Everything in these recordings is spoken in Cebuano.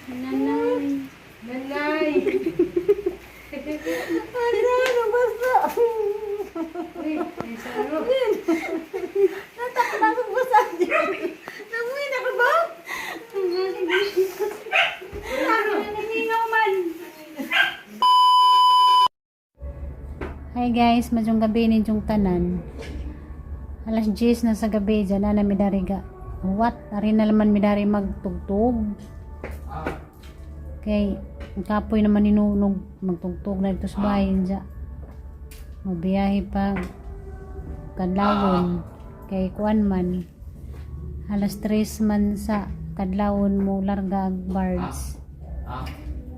Nanay. Nanay! Ano, nabasa. Uy, may sa ano? Natakot ako basa. Nanguwi na ka ba? Naningaw man. Hi guys, madyong gabi ninyong tanan. Alas 10 na sa gabi dyan na midari ga. What? Ari na naman midari magtugtog. Kay ang kapoy naman inunog magtugtog na dito sa bahay dyan. Mabiyahe pa kadlawon kay kuan man alas 3 man sa kadlawon mo larga ang birds.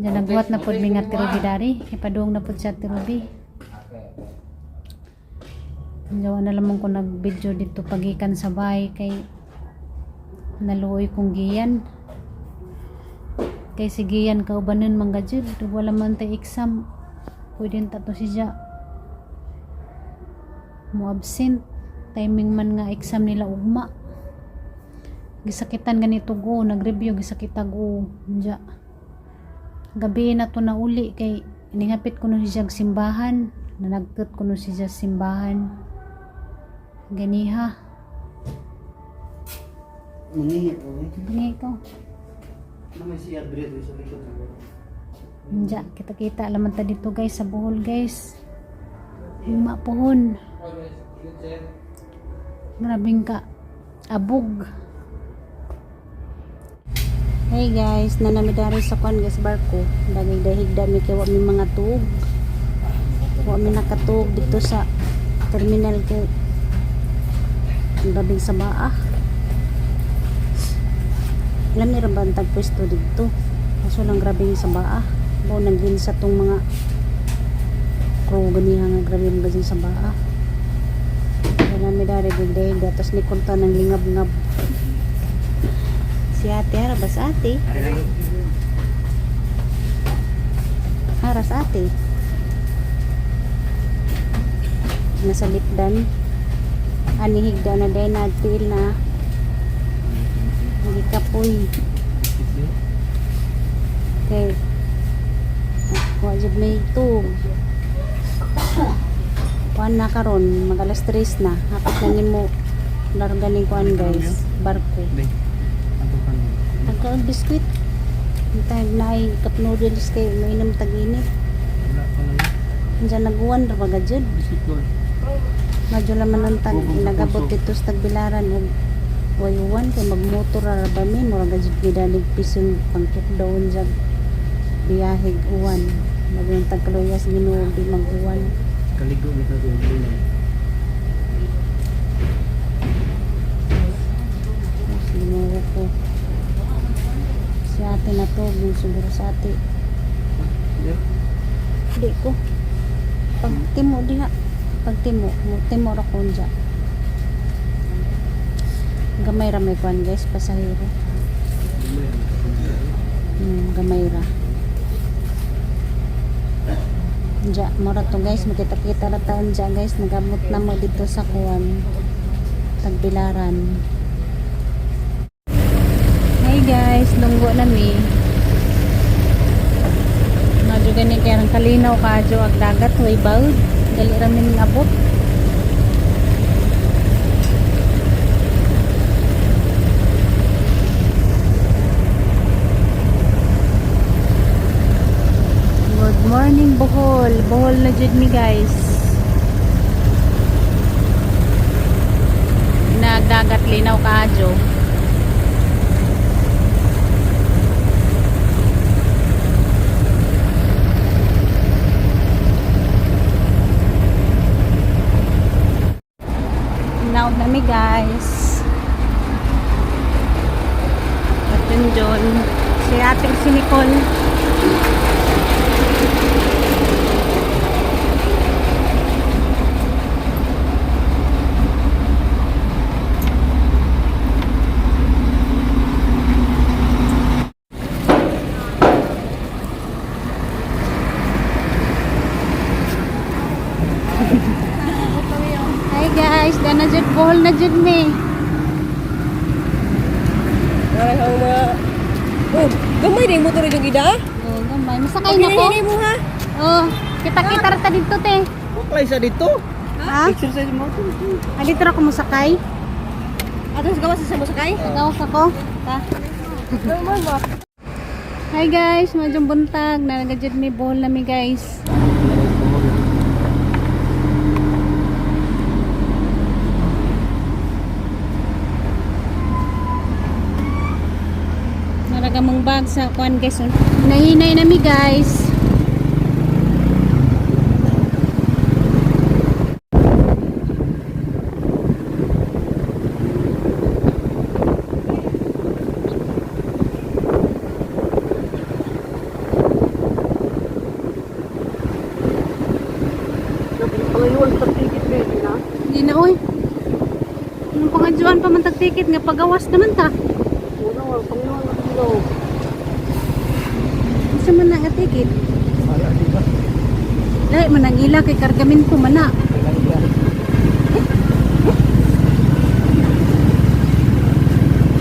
Diyan nagbuhat na pod mi nga tirubi dari. Ipadung na pod siya tirubi. Diyan na lamang ko nag-video dito pagikan sa bahay kay naluoy kong giyan. Kay si giyan kaubanon man gajud, wala man tay exam. Pwede ta to siya mo absent. Timing man nga exam nila ugma. Gisakitan ganito go, nag-review gisakita go. Diya gabi na to na uli kay iningapit ko nun siya simbahan, nanagkot ko nun siya simbahan ganiha. Mangihi ko eh. Bangi ko. Ano may siya bread sa likod ko. Diya, kita-kita laman ta dito guys sa Bohol guys. Lima pohon. Grabing ka abog. Hey guys, nanamidari sa kuan guys barko. Dagay dahig dami kay wa mi mga tuog. Wa mi nakatuog dito sa terminal kay ang grabing sa baa. Alam ni ra tag pwesto dito. Kaso lang grabe yung sa baa. Bo nang sa tong mga crew ganiha nga grabe ang gazing sa baa. Kaya nami dari gud gatos ni kunta ng lingab-ngab. Si ate, hara ba sa ate? Hara sa ate. Nasa lipdan. Ani higda na dahil na tiil na. Nagikapoy. Kay wajib may ito. Kuan na karon, mag alas 3 na. Hapit na nimo larga ning kuan guys, barko. Pagkaon biskwit. Ang na ay cup noodles kay mainom tag-init. Wala pa lang. Diyan naguwan ra ba jud? Biscuit ko. Medyo laman ang tag Bubong sa nagabot puso. dito sa tagbilaran og wayuan kay magmotor ra ba mi, murag jud gidalig pisong pangtukdoon sa biyahe uwan. Maging tagkaluyas Ginoo di mag-uwan. Kaligo nito ko lang. Tapos Ginoo ko. Si ate na to, yung siguro sa ate. Di ko. Pag timo diha. Pag timo, mo timo ra ko dya. Gamay ra may kuan guys, pasahero. Gamay ra. Dya, mura to guys, makita-kita ra taon dya guys, nagamot na mo dito sa kuan. Tagbilaran. Hey guys, lunggo na mi. Medyo gani kay ang kalinaw kadyo ag dagat way bawd. Dali ra min abot. Good morning, Bohol. Bohol na jud mi guys. Nagdagat linaw kaadyo. Now na mi guys. At yun dyan. Si ate si Nicole. Hi guys, dana jud Bohol na jud mi. Ay, ang mga... Oh! Gamay na yung motor yung ida. Oh, gamay. Masakay na ko. Paghinay mo ha. Oh, kita-kita ra ta dito te. Buklay sa dito. Ha? Exercise mo to. Ah, dito ra ko mosakay. Ato sa gawas sa masakay. Tagaw ka ko. Ta. Hi guys, madyong buntag. Nanagadjud mi bowl na mi guys. Naragamong bag sa kuan guys. Nahinay na mi guys. Pangayuan sa ticket baby na. Hindi na oy. Anong pangadyoan pa man tag-ticket nga pagawas naman ta. Una, wala pangayuan na dito. Unsa man na nga ticket? Lahi man ang ila kay kargamin ko man na.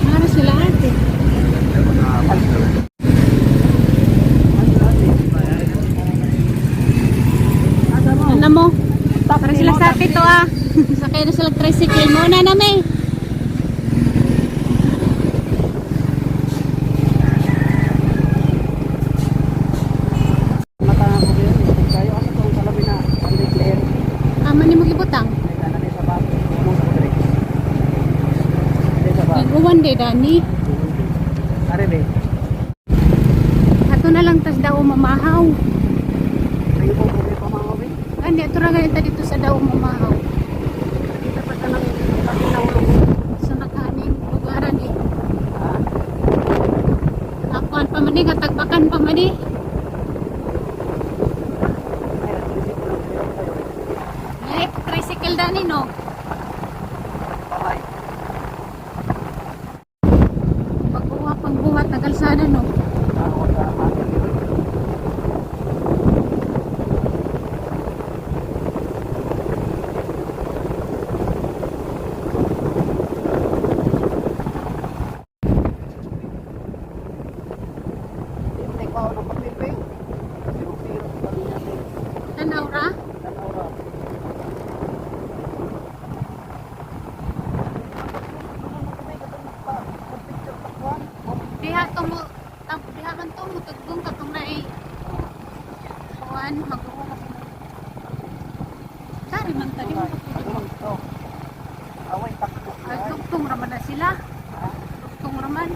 Para sila ate. Ano mo? Para sila sa ate to ah. Sakay na sila tricycle mo na na may. Mata na ko yun. Kayo asa tong salamin na panday clear. Ama ni mo gibutang. Ay tanan sa bato. Mo sa dire. Sa bato. Iguan day dani. Are be. Ato na lang tas daw mamahaw. Ayo ko ko pa mga be. Ani ato ra ganita dito sa daw mamahaw. Kita pa tanang nahulog. Sa nakaning lugaran eh. Akuan pa man eh, katagbakan pa man eh. Ay, tricycle dani no. Bye. Pagbuha pagbuhat ng kalsada no. Ako sa akin. Tanaw ra. Diha to mo diha man to mo tugong katong naay. Kuan magbuha. Dari man ta di mo. Away takto. Ay, tugtong raman na sila. Tugtong raman.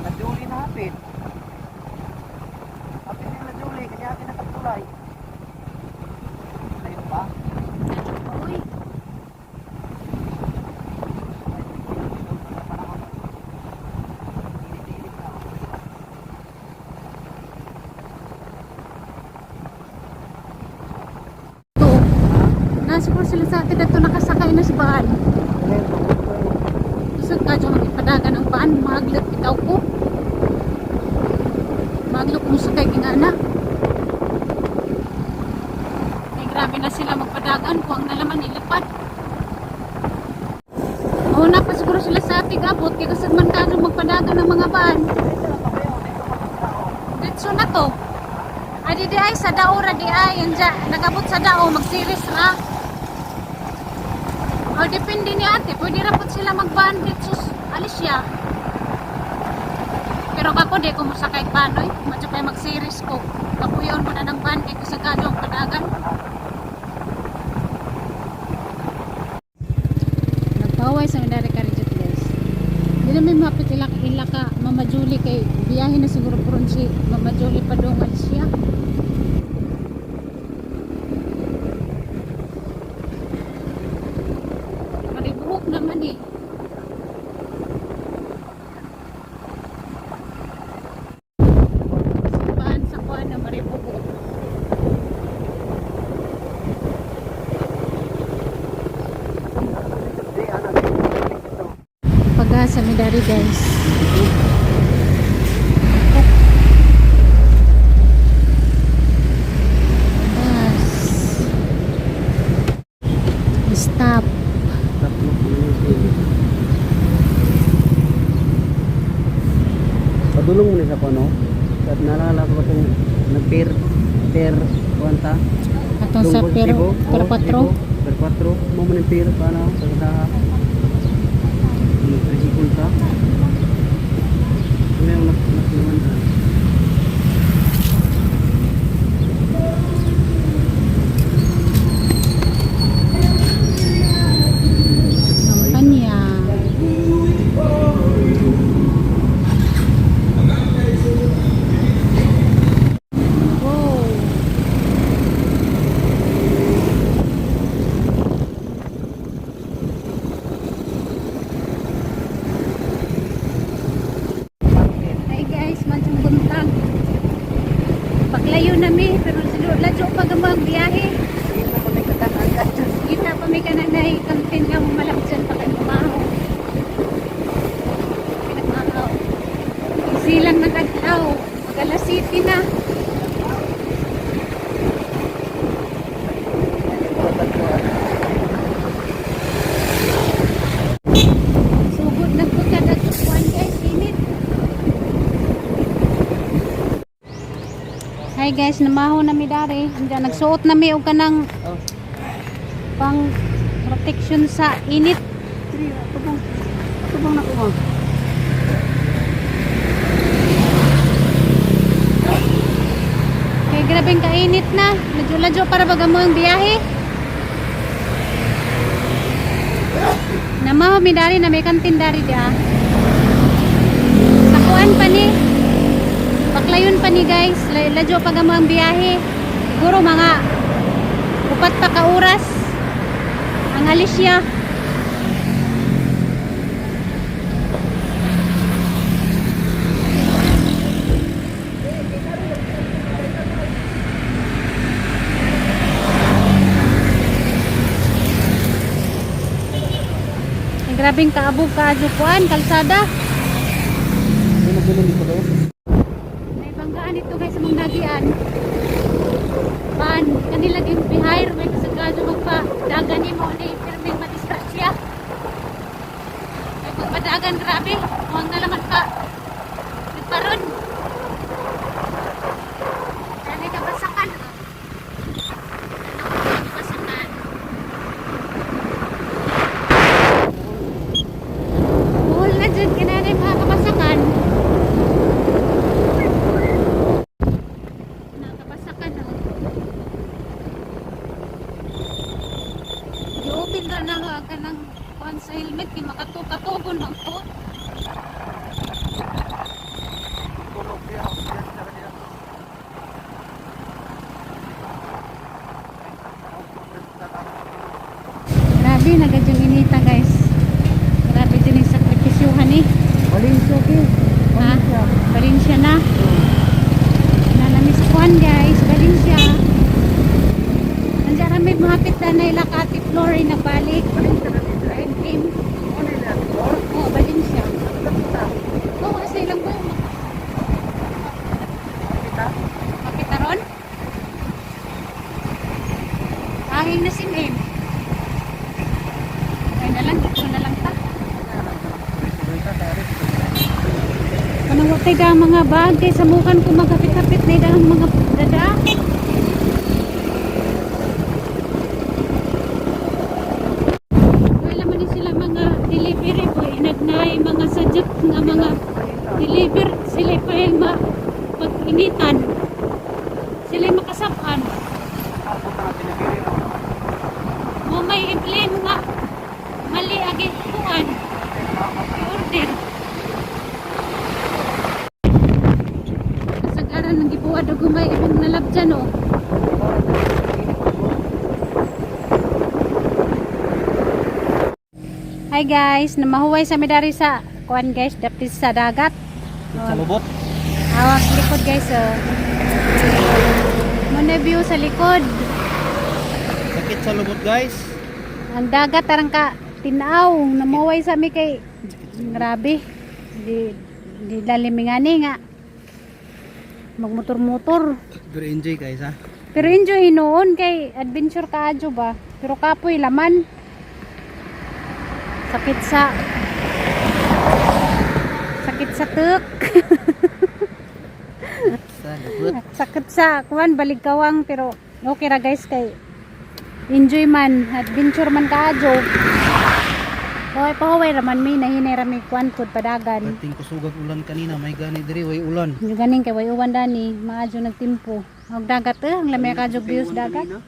Najuli na hapit. Hapit din najuli, kanya atin nakatulay. Tayo pa. Uy, to. Nasiguro sila sa atin na nakasakay na sa baan. Tusod ka dyan magipadagan ang baan, maglot bitaw ko. Maglot mo sa kay gingana. Ay, grabe na sila magpadagan kung ang nalaman ilipad. Una pa siguro sila sa ating abot, kaya kasag man ka magpadagan ng mga baan. Diretso na to. Adi di ay sa dao ra di ay anja nagabot sa dao magsiris ra. O depende ni ate, pwede ra pud sila magbaan dito alis siya. Pero kako di ko mosakay panoy, madyo pa magsiris ko. Kapuyon mo na ng ban kay kasagado ang padagan. Nagpaway sa Mindari Karijot guys. Hindi na may mapit ila, ila ka Mama Julie kay biyahe na siguro puron si Mama Julie pa dungal siya. Maribuhok naman eh. Saan sa kuan na maribuhok. Pag-asa mi dari guys. Bus. Stop. Padulong mo ni sa kono. At naalala ko itong nag-pier, pier, kuwanta. Atong sa Tungkol per, Cebu. per Oo, 4. Cebu. Per 4. Mo man yung pier pa na sa kadaha. Nag-tricycle ta. Ano yung nakiwan ta? Kampanya. Wow. Hi guys, mansang buntag. Paglayo na mi, pero siguro ladyo pa gamang biyahe. Kita pa may kananay, kantin nga mo malakjan pa kay bumaho. Pinagmakaw. Silang nagaglaw. Magala City na. Sugod na po ka nagkukuhan guys, init. Hi guys, namaho na mi dari. Diyan nagsuot na mi og kanang pang protection sa init. Ito bang, ito bang nakuha? Kay grabeng kainit na. Medyo ladyo para baga mo ang biyahe. Namaho mi dari na may kantin dari di ah. Sa kuan pa ni. Baklayon pa ni guys. Ladyo pa mo ang biyahe. Siguro mga upat pa ka oras. Ang alis siya. Ay, grabeng kaabog kaadyo kuan kalsada. Ano nagbilin dito kayo? May banggaan ito guys sa mga nagian. Pan, kanila yung bihayr, may kasagado magpa dagan ni mo ni pirming madisgrasya. Ay pagpadagan grabe, huwag na naman ka. Nagparon. Dami ka basakan. Ano ka basakan? Buhol na dyan, kinanay mga kabasakan. Nakabasakan oh. I-open ra na ka kanang kuan sa helmet kay makatukatugon ang ko. Grabe nagadyong inita guys. Grabe din yung sakripisyuhan eh. Valencia, ke? Ha? Valencia na. Nanamis kuan guys, Valencia. Nandiyan kami mahapit na na ila Ate Flory nagbalik. Ayun, team. Oo, Valencia. Oo, asa ilang buong. Makita ron? Angin na si Mim. Ay na lang, dito na lang ta. Kanang wa kay dahang mga bag kay samukan ko maghapit-hapit na dahang mga dada. Wala man ni sila mga delivery boy, nagnay mga sadyot nga mga deliver sila pa yung ma pag-initan. Sila yung makasapan. Mo may i-blame nga mali agi kuan. I-order. Kasagaran ng gibuad og humay ibong nalabjan oh. Hi guys, namahuway sa midari sa kuan guys, dapit sa dagat. Sa lubot? Hawak likod guys oh. Muna view sa likod. Sakit sa lubot guys. Ang dagat tarang ka tinaw, namuway sa mi kay grabe. Di di lalim nga ni nga. Magmotor-motor. Pero enjoy guys ha. Pero enjoy noon kay adventure kaadyo ba? Pero kapoy laman. Sakit sa tuk. Sakit sa kuan baligkawang pero okay ra guys kay enjoy man, adventure man kaadyo. Hoy pahuway ra man mi nahinay ra mi kuan pud padagan. Pating kusugag ulan kanina, may gani diri way ulan. Yung ganing kay way uwan dani, maadyo nagtimpo. Og dagat eh, ang lamay kadyo views dagat.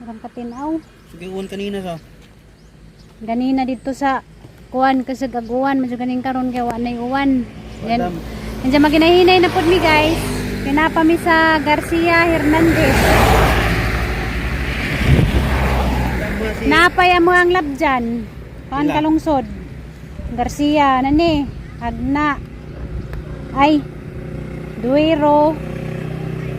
Murang katinaw. Sugay uwan kanina sa. Ganina dito sa kuan kasi gaguan medyo ganing karon kay wa nay uwan. Yan. Nandiyan maginahinay na pud mi guys. Kinapa mi sa Garcia Hernandez. Napay amo ang labjan. Kuan Sila. kalungsod. Garcia nani Agna. Ay Duero.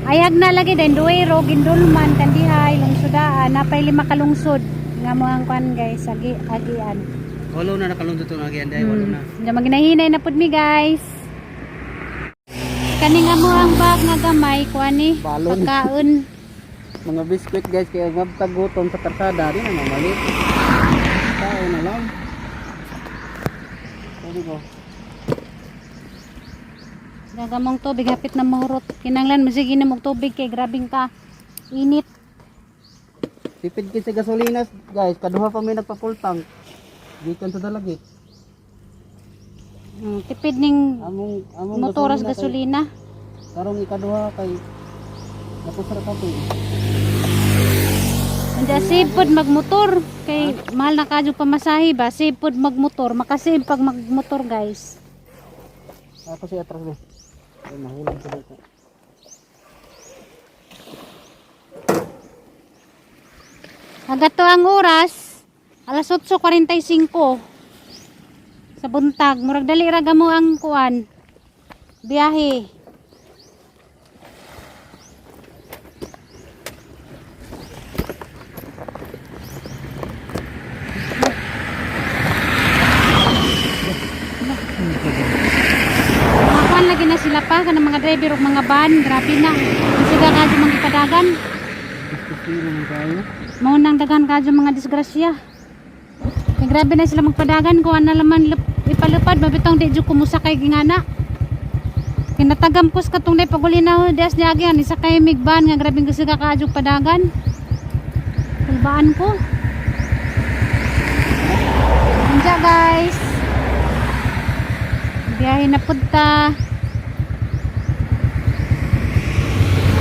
Ay Agna lagi din Duero, Gindulman, Kandihay, Lungsodaan, napay lima kalungsod nga mo ang kuan guys, agi agian. Walo na nakalunto to nagyan dai, walo na. Diyan maginahinay na pud mi guys. Kani nga mo ang bag nga gamay kuan ni Balon. pagkaon. Mga biskwit guys kaya ngabtag gutom sa karsada di na mamalit. Tao na lang. Sabi ko, Gagamong tubig hapit na mahurot. Kinanglan mo sige na og tubig kay grabing ka init. Tipid kay sa gasolina guys, kaduha pa may nagpa-full tank. Gikan sa dalagit. Tipid ning Among among motor as gasolina. Kay, karong ikaduha kay napusra ka to. Anja save pod magmotor kay mahal na kadyo pamasahe ba? Save pod magmotor, makasave pag magmotor guys. Ako si atras mo. Ay mahulog sa dito. Agato ang oras, alas 8:45 sa buntag. Murag dali ra gamo ang kuan. Biyahe. Mga kuan lagi na sila pa kanang mga driver ug mga van, grabe na. Siga kadyo mga ipadagan. Gusto naman tayo. Mao nang daghan kadyo mga disgrasya. Kay grabe na sila magpadagan kung ano laman ipalupad mabitong di jud kumusakay gingana. Kinatagam kus katong nay paguli na ho des niya ni sakay migban nga grabeng gusto ka kaadyo padagan. Kulbaan ko. Anja guys. Biyahe na pud ta.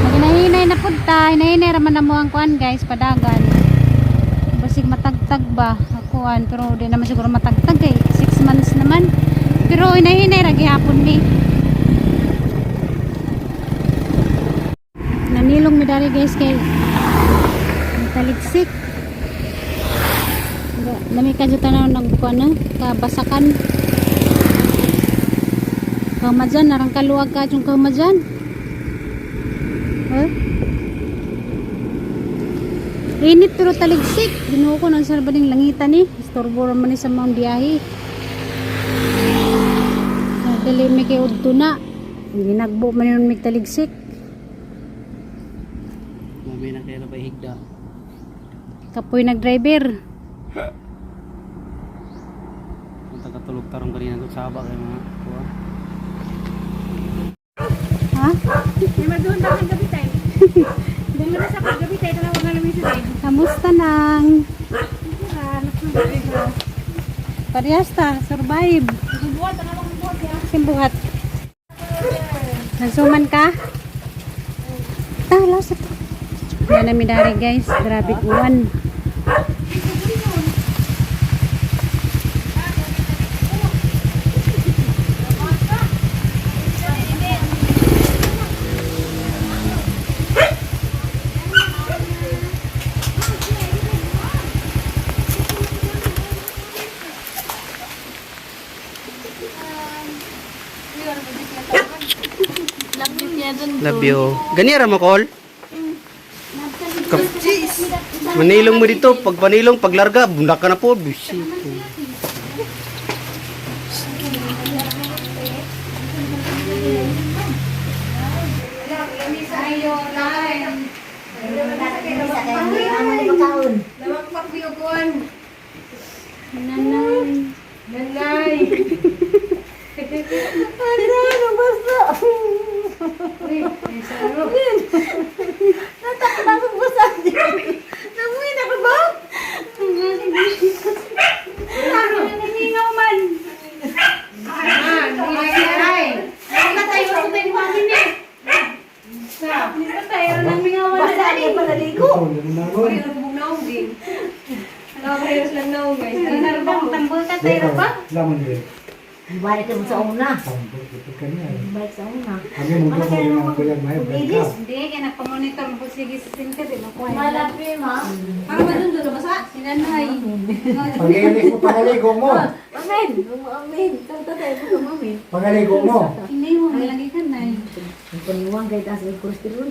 Maginahinay na pud ta, hinahinay ra man na mo ang kuan guys, padagan. Basig matagtag ba akuan pero di naman siguro matagtag kay 6 months naman. Pero hinahinay ra gihapon ni. Nanilong mi dari guys kay taligsik. Nami ka tanaw ng kuan na kabasakan. Kamajan, narang kaluwag ka yung kamajan. Huh? Init pero taligsik. Ginoo ko nang sa baning langitan ni. Istorbo ra man ni sa mga biyahe. Dali mi kay udto na. Ginagbo man yun mig taligsik. Mami na kaya na pa higda. Kapoy nag-driver. Ang tagatulog tarong kanina ko saba kay mga kuha. Ha? Doon na sa kagabi tayo, tanawa nga namin si Dave. Kamusta nang? Parehas ta, survive. Simbuhat. Nagsuman ka? Ta, laos ito. Yan na midari guys, grabe uwan. Love you. Gani ra mo call? Manilong mo dito, pag manilong, paglarga, bundak ka na po. Busi. Nanay. Nanay! Laman din. Balik mo sa una. Tambot ito kanya. Balik sa una. Kami mo ko rin ang kuya may Ilis. Hindi, kaya nagpa-monitor mo sige sa center. Di makuha. Malapi ma. Para ba dun doon nabasa? Sinanay. Pag-ilis mo, pangaligo mo. Amen. Amen. Tanta tayo mo amen. Pangaligo mo. Hindi mo, malagi ka na. Ang paniwang kay taas ang kolesterol.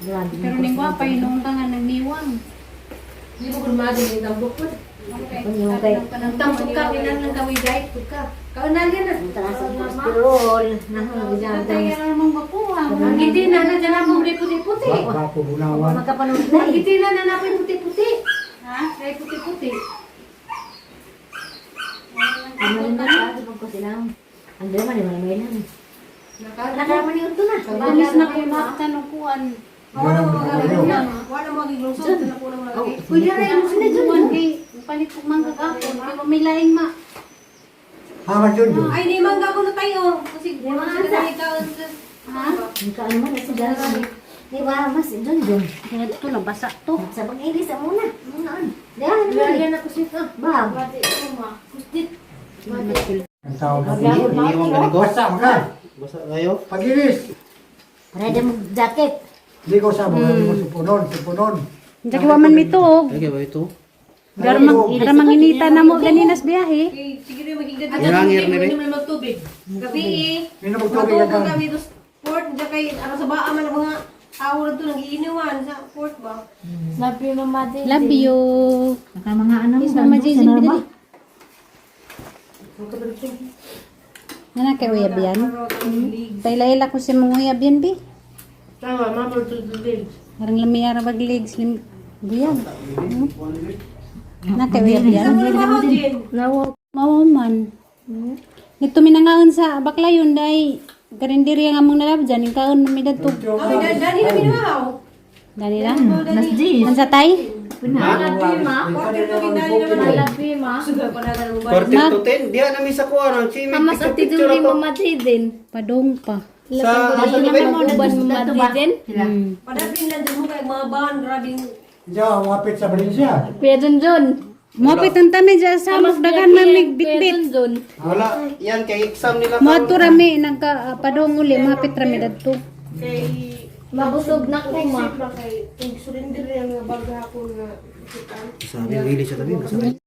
Grabe. Pero ning gwapa, yun ka nga nagniwang. Hindi mo gurmado yung tambok po. Paniwang kay Tambok ka, pinang ng kaway diet po ka. Kaunahan na. ang taas ang kolesterol. Nahang diyan. Tatay ka naman makuha. Ang ngiti na na dyan ang mga puti-puti. Bako bunawan. Makapanood na Ang eh. ngiti na na na puti-puti. Ha? Ay puti-puti. Ano na ba? Ko sila. Ang dalawa ni Malamay lang. Nakaraman ni Unto na. Alis na ko makanukuan. Wala mo magiging lungsod. Pwede rin mo sinubuan kay palit ko manggagapon. Kay may laing ma. Hamas yun yun. Ay, di mangga ko na tayo. Kasi sila ikaw. Ha? Ang kaano man sa dalawa. Di ba mas dun dun. Kaya ito, nabasa to. Sa pag-ilis sa muna. Muna on. Diyan. Lagyan na ko siya. Bag. Ang tawag na Iniwang ganigo. Basta ka. Basa kayo. Pag-ilis. Para mo jacket. Ligo sa mga ligo supunon, supunon. Hindi ka man mituog. Ay, kaya ba ito? Garamang inita na mo ganinas biyahe. Sige rin magiging Nilangir ni Rick. Hindi magtubig. Gabi eh. Minom og tubig Matubog ang kami doon sa port. Diyan kay, ano sa baa man ang mga tao na doon, nagiinuman sa port ba? Love you, Mama Jane. Love you. Naka mga ano Yes, Mama Jason, pinali. Nana kay uyab yan. Taylaila ko si mong uyab yan, bi. Tama, mama tutubig. Parang lamiyara bag legs lim buyag. Na kay uyab yan. Mawa man. Nito minangaon sa baklayon dai karinderiya nga mong nalab dyan, yung kaon mi dadto. Ay, dani na minuhaw. Dani lang. Mas di. Ang sa tay? 14 to 10. Diya namin sa kuha ng chimik. Mas Picture picture atiduri ako. Mama Jaden. Padong pa. Sa asa to ba? Uban Mama Jaden. Padapin lang dyan mo kay mga bahan, grabing Diyan, wapit sa Valencia. Kuya Junjun. Mopit ang tami dyan sa amok daghan man mig Kuya bitbit. Junjun. Wala. Yan kay exam nila. Moadto rami nagka padong uli mapit rami dadto. Mabusog na ko ma. Sabi, wili siya tabi. Basa.